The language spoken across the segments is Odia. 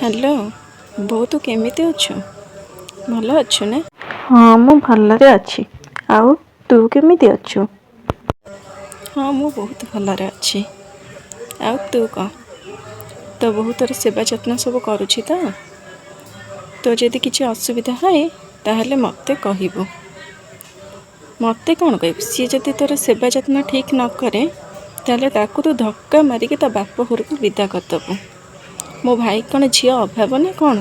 ହ୍ୟାଲୋ ବୋଉ, ତୁ କେମିତି ଅଛୁ? ଭଲ ଅଛୁ ନା? ହଁ, ମୁଁ ଭଲରେ ଅଛି। ଆଉ ତୁ କେମିତି ଅଛୁ? ହଁ, ମୁଁ ବହୁତ ଭଲରେ ଅଛି। ଆଉ ତୁ କହ, ତୋ ବୋହୂ ତୋର ସେବା ଯତ୍ନ ସବୁ କରୁଛି ତ? ତୋ ଯଦି କିଛି ଅସୁବିଧା ହୁଏ, ତାହେଲେ ମୋତେ କହିବୁ। ମୋତେ କ'ଣ କହିବୁ? ସିଏ ଯଦି ତୋର ସେବା ଯତ୍ନ ଠିକ୍ ନ କରେ, ତାହେଲେ ତାକୁ ତୁ ଧକ୍କା ମାରିକି ତା ବାପ ଘରକୁ ବିଦା କରିଦେବୁ। ମୋ ଭାଇ କ'ଣ ଝିଅ ଅଭାବ ନା କ'ଣ?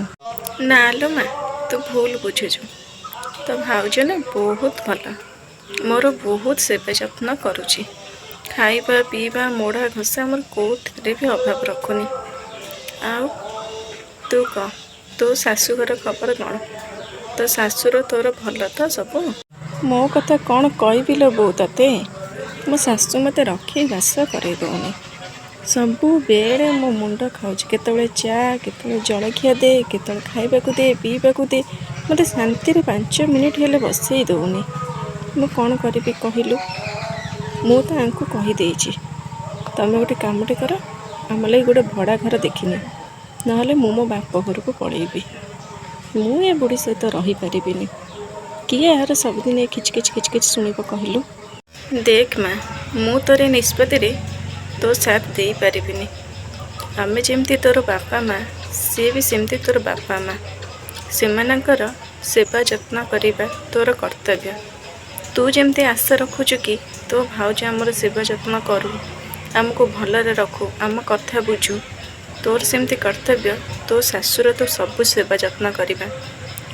ନା ଲୋ ମା, ତୁ ଭୁଲ ବୁଝୁଛୁ। ତୋ ଭାଉଜ ନା ବହୁତ ଭଲ, ମୋର ବହୁତ ସେବା ଯତ୍ନ କରୁଛି। ଖାଇବା ପିଇବା, ମୋଡ଼ା ଘଷା, ମୋର କେଉଁଥିରେ ବି ଅଭାବ ରଖୁନି। ଆଉ ତୁ କହ, ତୋ ଶାଶୁଘର ଖବର କ'ଣ? ତୋ ଶାଶୁର ତୋର ଭଲ ତ ସବୁ? ମୋ କଥା କ'ଣ କହିବି ଲୋ ବୋଉ ତତେ? ମୋ ଶାଶୁ ମୋତେ ରଖି ବାସ କରେଇ ଦେଉନି। ସବୁବେଳେ ମୋ ମୁଣ୍ଡ ଖାଉଛି। କେତେବେଳେ ଚା, କେତେବେଳେ ଜଳଖିଆ ଦେ, କେତେବେଳେ ଖାଇବାକୁ ଦେ, ପିଇବାକୁ ଦେ। ମୋତେ ଶାନ୍ତିରେ 5 ମିନିଟ୍ ହେଲେ ବସେଇ ଦେଉନି। ମୁଁ କ'ଣ କରିବି କହିଲୁ? ମୁଁ ତ ଆଙ୍କୁ କହିଦେଇଛି, ତମେ ଗୋଟେ କାମଟେ କର, ଆମ ଲାଗି ଗୋଟେ ଭଡ଼ା ଘର ଦେଖିନିଅ, ନହେଲେ ମୁଁ ମୋ ବାପ ଘରକୁ ପଳେଇବି। ମୁଁ ଏ ବୁଢ଼ୀ ସହିତ ରହିପାରିବିନି। କିଏ ଏହାର ସବୁଦିନ ଏ ଖିଚ ଖିଚ ଖିଚ ଖିଚ ଶୁଣିବ କହିଲୁ? ଦେଖ ମା, ମୁଁ ତୋର ଏ ନିଷ୍ପତ୍ତିରେ ତୋ ସାଥ ଦେଇପାରିବିନି। ଆମେ ଯେମିତି ତୋର ବାପା ମା, ସିଏ ବି ସେମିତି ତୋର ବାପା ମା। ସେମାନଙ୍କର ସେବା ଯତ୍ନ କରିବା ତୋର କର୍ତ୍ତବ୍ୟ। ତୁ ଯେମିତି ଆଶା ରଖୁଛୁ କି ତୋ ଭାଉଜ ଆମର ସେବା ଯତ୍ନ କରୁ, ଆମକୁ ଭଲରେ ରଖୁ, ଆମ କଥା ବୁଝୁ, ତୋର ସେମିତି କର୍ତ୍ତବ୍ୟ ତୋ ଶାଶୁର ତୋ ସବୁ ସେବା ଯତ୍ନ କରିବା,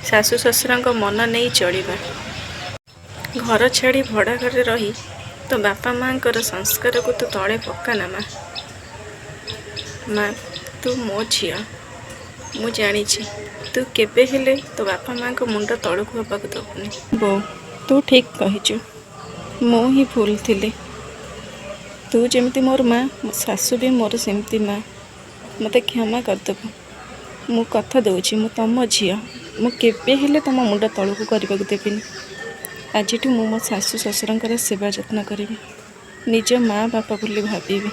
ଶାଶୁ ଶ୍ୱଶୁରଙ୍କ ମନ ନେଇ ଚଳିବା। ଘର ଛାଡ଼ି ଭଡ଼ା ଘରେ ରହି ତୋ ବାପା ମାଆଙ୍କର ସଂସ୍କାରକୁ ତୁ ତଳେ ପକାନା ମା। ମା, ତୁ ମୋ ଝିଅ, ମୁଁ ଜାଣିଛି ତୁ କେବେ ହେଲେ ତୋ ବାପା ମାଆଙ୍କ ମୁଣ୍ଡ ତଳକୁ ହେବାକୁ ଦେବୁନି। ବୋଉ, ତୁ ଠିକ୍ କହିଛୁ, ମୁଁ ହିଁ ଭୁଲ ଥିଲି। ତୁ ଯେମିତି ମୋର ମା, ମୋ ଶାଶୁ ବି ମୋର ସେମିତି ମା। ମୋତେ କ୍ଷମା କରିଦେବୁ। ମୁଁ କଥା ଦେଉଛି, ମୁଁ ତମ ଝିଅ, ମୁଁ କେବେ ହେଲେ ତମ ମୁଣ୍ଡ ତଳକୁ କରିବାକୁ ଦେବିନି। ଆଜିଠୁ ମୁଁ ମୋ ଶାଶୁ ଶ୍ୱଶୁରଙ୍କର ସେବା ଯତ୍ନ କରିବି, ନିଜ ମା ବାପା ବୋଲି ଭାବିବି।